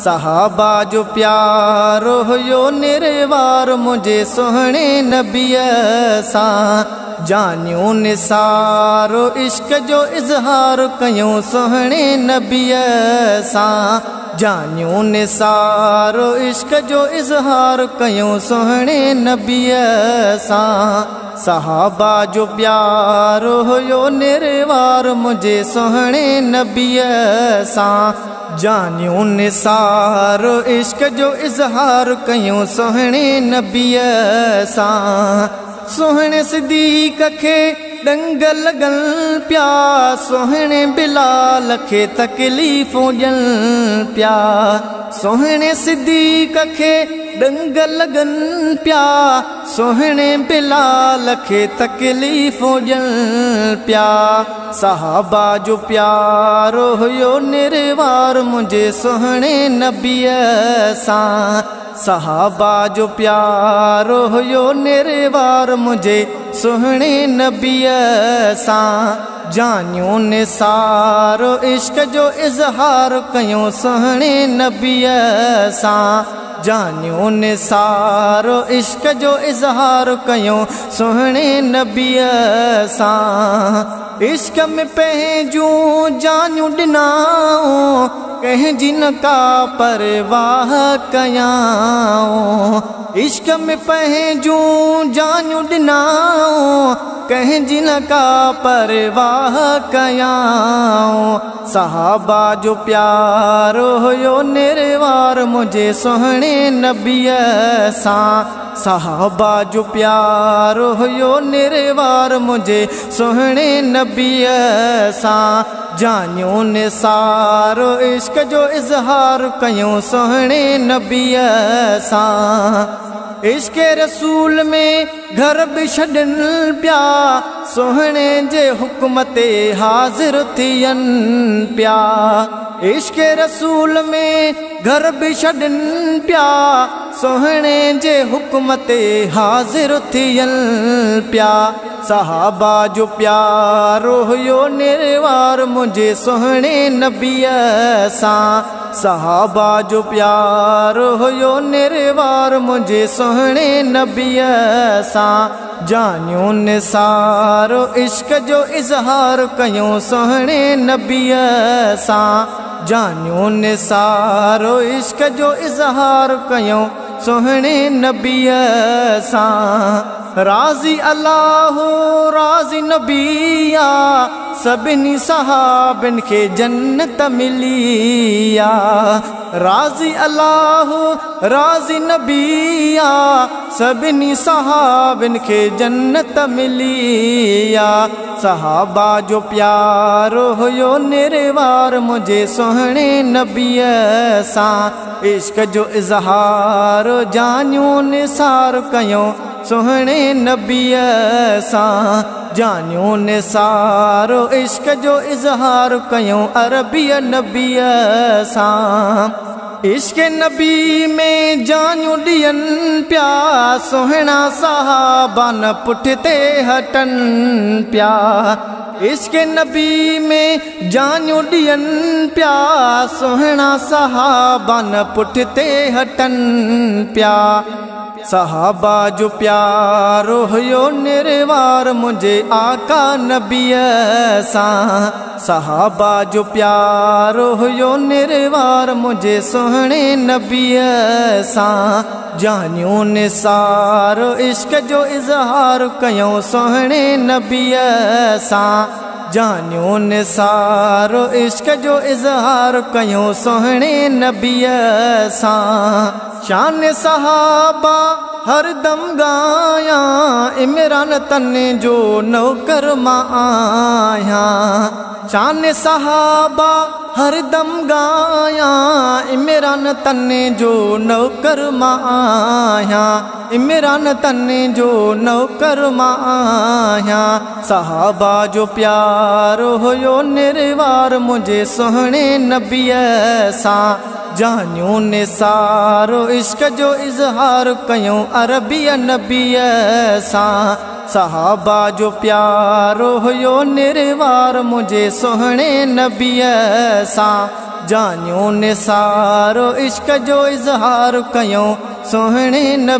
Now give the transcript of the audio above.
सहाबा जो प्यार हुयो निरवार मुंहिंजे सुहिणे नबीअ सां। जानियूं निसार इश्क जो इज़हार कयूं सुहिणे नबीअ सां। जानियूं निसार इश्क जो इज़हार कयूं सुहिणे नबीअ सां। सहाबा जो प्यार हुयो निरवार मुंहिंजे सुहिणे नबीअ सां। जानियूं निसार इश्क जो इज़हार कयूं सुहिणे नबीअ सां। सुहिणे सिद्दीक़ खे ॾंग लॻनि पिया, सुहिणे बिलाल खे तकलीफ़ूं ॾियनि पिया। सुहिणे सिद्दीक़ खे ॾंग लॻनि पिया, सुहिणे बिलाल खे तकलीफ़ूं ॾियनि पिया। सहाबा जो प्यार हुयो निरवार मुंहिंजे सुहिणे नबीअ सां। सहाबा जो प्यार हुयो निरवार मुंहिंजे सुहिणे नबीअ सां। जानियूं निसार इश्क जो इज़हार कयूं सुहिणे नबीअ सां। जानियूं निसार इश्क जो इज़हार कयूं सुहिणे नबीअ सां। इश्क में पंहिंजूं जानियूं ॾिनाऊं, कंहिंजी न का परवाह कयाऊं। इश्क में पंहिंजूं जानियूं ॾिनाऊं, कंहिंजी न का परवाह कयाऊं। सहाबा जो प्यार हुयो निरवार मुंहिंजे सुहिणे नबीअ सां। सहाबा जो प्यार हुयो निरवार मुंहिंजे सुहिणे नबीअ सां। जानियूं निसार इश्क जो इज़हार कयूं सुहिणे नबीअ सां। इश्क रसूल में घर बि छॾनि पिया, सुहिणे जे हुक्म ते हाज़िर थियनि पिया। इश्क रसूल में घर बि छॾनि पिया, सुहिणे जे हुक्म ते हाज़िर थियनि पिया। सहाबा जो प्यार हुयो निरवार मुंहिंजे सुहिणे नबीअ सां। सहाबा जो प्यार हुयो निरवार मुंहिंजे सुहिणे नबीअ सां। जानियूं निसार इश्क जो इज़हार कयूं सुहिणे नबीअ सां। जानियूं निसार इश्क जो इज़हार कयूं सुहिणे नबीअ सां। राज़ी अल्लाह राज़ी नबी आ, सभिनी सहाबनि खे जन्नत मिली आ। राज़ी अल्लाह राज़ी नबी आ, सभिनी सहाबनि खे जन्नत मिली आ। सहाबा जो प्यार हुयो निरवार मुंहिंजे सुहिणे नबीअ सां। इश्क जो इज़हार जानियूं निसार कयूं सुहिणे नबीअ सां। जानियूं निसार इश्क जो इज़हार कयूं अरबीअ नबीअ सां। इश्क नबी में जानियूं ॾियनि पिया, सुहिणा सहाबा न पुठिते हटनि पिया। इश्क नबी में जानियूं ॾियनि पिया, सुहिणा सहाबा न पुठिते हटनि पिया। सहाबा जो प्यार हुयो निरवार मुंहिंजे आका नबीअ सां। सहाबा जो प्यार हुयो निरवार मुंहिंजे सुहिणे नबीअ सां। जानियूं निसार इश्क जो इज़हार कयूं सुहिणे नबीअ सां। जानियूं निसार इश्क जो इज़हार कयूं सुहिणे नबीअ सां। शान सहाबा हरदम गायां, इमरान तने जो नौकर मां आहियां। शान सहाबा हरदम गायां, इमरान तने जो नौकर मां आहियां। इमरान तने जो नौकर मां आहियां। सहाबा जो प्यार हुयो निरवार मुंहिंजे सुहिणे नबीअ सां। जानियूं निसार इश्क जो इज़हार कयूं अरबीअ नबीअ सां। सहाबा जो प्यार हुयो निरवार मुंहिंजे सुहिणे नबीअ सां। जानियूं निसारो, इश्क जो इज़हार कयूं सुहिणे नबी।